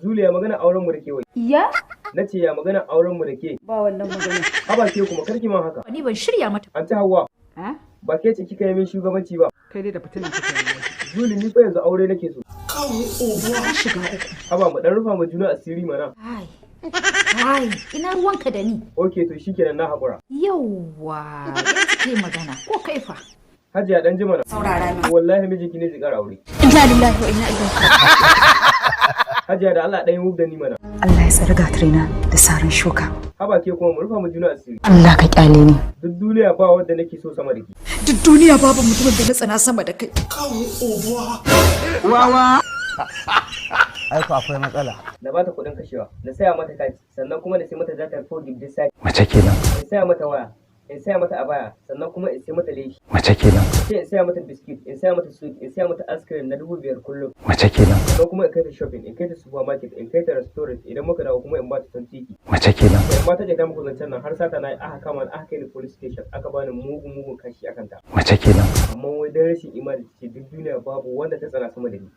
Zuliya, magana auren mu da ke wai. Ya? Na ce, ya magana auren mu da ke? Ba wannan magana. Haba ke kuma, karki man haka. Ni ban shirya mata. Anti Hauwa. Ha? Ba ke ce kika yi min shugabanci ba? Kai dai da fitina kake wallahi. Zuli, ni fa yanzu aure nake so. Ka shiga uku. Haba, mu dan rufa mu juna asiri mana. Ai. Ai, ina ruwanka da ni? Okay, to shikenan, na haƙura. Yauwa, yanzu kai magana ko kaifa. Hajiya, dan jima na. Saurara min. Wallahi mijinki ne zai ƙara aure. Inna lillahi wa inna ilaihi. Hajiya, da Allah dan yi da ni mana. Allah ya tsare gatrina da sarin shuka. Haba ke kuma, mu rufa mu juna asiri. Allah ka kyale ni. Duk duniya ba wanda nake so sama da ke. Duk duniya babu mutumin da na tsana sama da kai. Wawa. Aiko akwai matsala. Na bata kuɗin kashewa, na saya mata kati, sannan kuma na sai mata data 4 gig duk sati. Mace kenan. In saya mata waya, in saya mata abaya, sannan kuma in sai mata leshi. Mace kenan. Sai in saya mata biskit, in saya mata sweet, in saya mata ice cream na 5,000 kullum. Mace kenan. Sannan kuma in kai ta shopping, in kai ta supermarket, in kai ta restaurant, idan muka dawo kuma in ba ta tantiki. Mace kenan. In ma ta je ta muku zancen nan, har sata na aka kama ni, aka kai ni police station, aka bani mugun mugun kashi akan ta. Mace kenan. Amma wai dan rashin imani ce, duk duniya babu wanda ta tsana sama da ni.